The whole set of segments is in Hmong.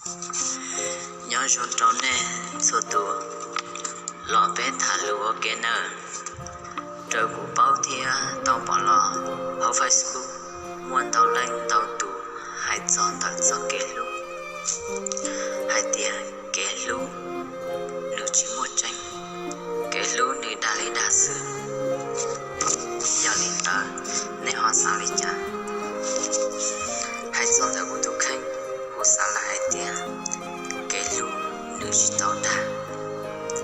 Nyob zoo rau nej txhua tus, los peb tham lus ua ke nawb. Raws kuv paub thiab tau pom los hauv Facebook muaj ntau leej ntau tus hais txog ntawm txoj kev hlub, hais tias kev hlub nws tsis muaj tseeb, kev hlub nws dag li dag xwb. Yog li ntawd, nej ho xav li cas? Hais txog ntawm kuv tus kheej, kuv xav lawm hais tias kev hlub nws tsis tau dag,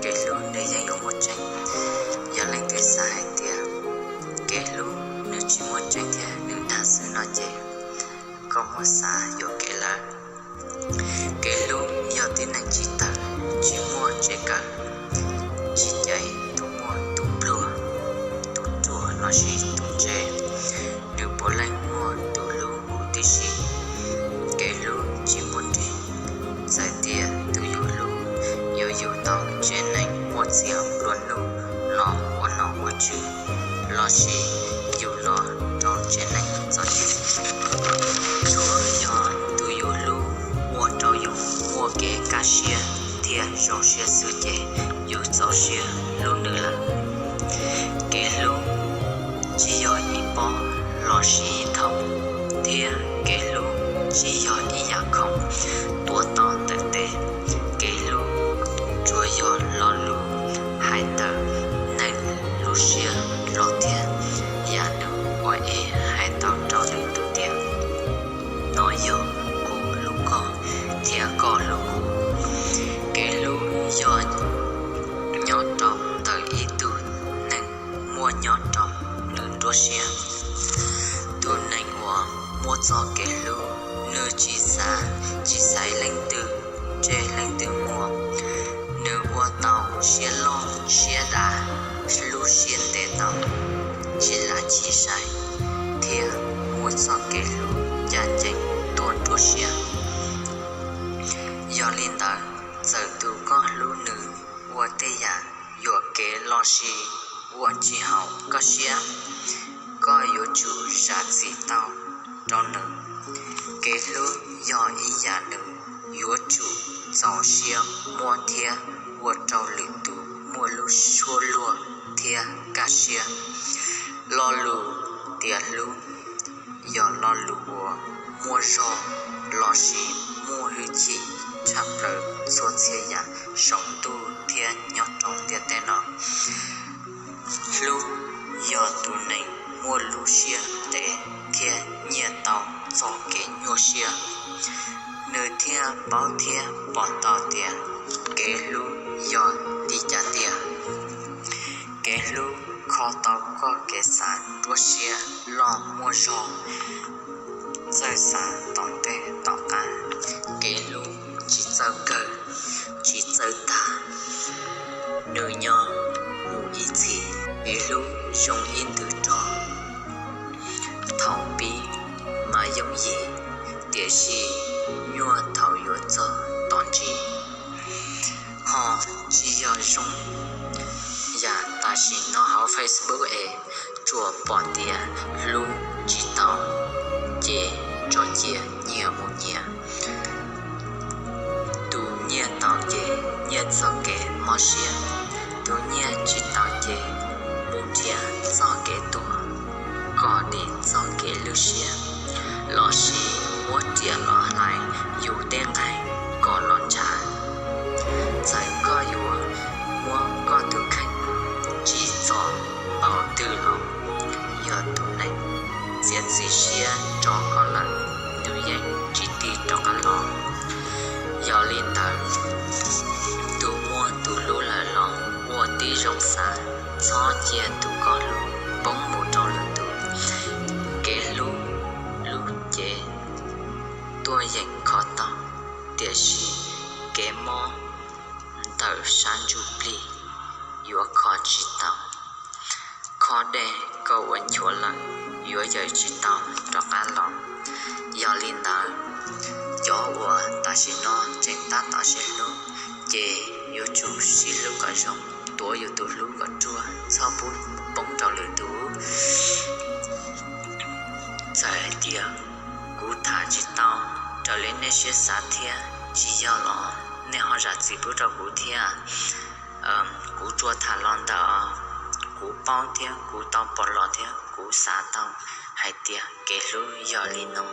kev hlub nws yeej yuav muaj tseeb. Yog leej twg xav hais tias kev hlub nws tsis muaj tseeb thiab nws dag xwb no ces koj muab xav yuam kev lawm. Kev hlub yog tib neeg tsis tawm, tsis muaj tsev kawm, tsis caiv tus muaj tus pluag, tus ruam lossis tus ntse, nws puav leej muaj tus hlub huv tib si. Kev hlub tsis muaj nrig, txawm tias tus yus hlub yuav yug tau tsev neeg muaj txiag nplua nuj los ua nom ua tswv, lossis yug los rau tsev neeg txom nyem, tsuav yog tus yus hlub ua rau yus muaj kev kaj siab thiab zoo siab xwb ces yus txaus siab hlub nws lawm. Kev hlub tsis yog ib pob lossis ib thooj, thiab kev hlub tsis yog ib yam khoom tuav tau ntawm tes. Kev hlub tsuas yog lo lus hais ntawm neeg lub siab loj thiab yam nws ua es hais tau rau lwm tus tias, no yog kuv hlub koj thiab koj hlub kuv. Kev hlub yog nyob rau ntawm ib tug neeg muaj nyob rau nws nruab siab. Tus neeg uas muaj txoj kev hlub, nws tsis xav, tsis xaiv leej twg ntsej leej twg muag, nws ua tau siab loj siab dav, lub siab ntev tau, tsis lam chim sai, thiab muaj txoj kev hlub ncaj ncees tuaj nruab siab. Yog li ntawd, txawm tus koj hlub nws ua tej yam yuam kev lossis ua tsis haum koj siab, koj yuav tsum zam txim tau rau nws. Kev hlub yog ib yam nws yuav tsum txaus siab muab thiab ua rau lwm tus muaj lub suab luag thiab kaj siab. Lo lus tias hlub yog lo lus uas muaj zog lossis muaj hwj chim tshaj plaws txhua txhia yam saum ntuj thiab nyob rau ntiaj teb no. Hlub yog tus neeg muaj lub siab ntev thiab nyiaj tau txoj kev nyuaj siab, nws thiaj paub thiab pom tau tias kev hlub yog li cas tiag. Kev hlub kho tau koj kev xav nruab siab loj muaj zog, txawj xav tom ntej tom qab. Kev hlub tsis txawj kawg, tsis txawj tag, nws nyob mus ib txhis. Kev hlub zoo ib ntws rog, thaum pib mas yooj yim, tiam sis nyuaj thaum yuav txog tom ntsis. Ho tsis yog zoo yam tam sim no hauv Facebook es tsuas pom tias hlub tsis tau ces tso cia nyias mus nyias. Tus nyiaj tau ces nyiaj txoj kev mob siab, tus nyiaj tsis tau ces mus nrhiav txoj kev tuag kom dim txoj kev lwj siab, lossis muab riam los hlais yus tej nqaij kom los ntshav. Txawm koj yuav muab koj tus kheej tsim txom npaum twg los, yog tus neeg txiav txim siab rau koj lawm, nws yeej tsis tig rov qab los. Yog li ntawd, tus muaj tus hlub lawm los ua tib zoo xav, txhob cia tus koj hlub poob mus rau lwm tus. Kev hlub lub cev tuaj yeem kho tau, tiam sis kev mob ntawm sab ntsuj plig yuav kho tsis tau. Khob dej koj ua nchuav lawm yuav yawm tsis tau rov qab los. Yog li ntawd, cov uas tam sim no tseem tab tom sib hlub ces yuav tsum sib hlub kom zoo, tuav yus tus hlub kom ruaj, txhob pub poob rau lwm tus. Txawm hais tias kuv tham tsis tau raws li nej siab xav thiab Tsis yog los nej ho zam txim pub rau kuv thiab. Kuv tsuas tham los ntawm kuv paub thiab kuv tau pom los thiab kuv xav tau hais tias kev hlub yog li no,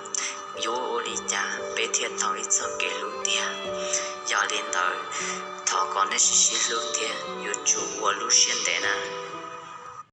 yuav ua li cas peb thiaj tau ib txoj kev hlub tiag. Yog li ntawd, thov kom nej sib sib hlub thiab yuav tsum ua lub siab ntev na.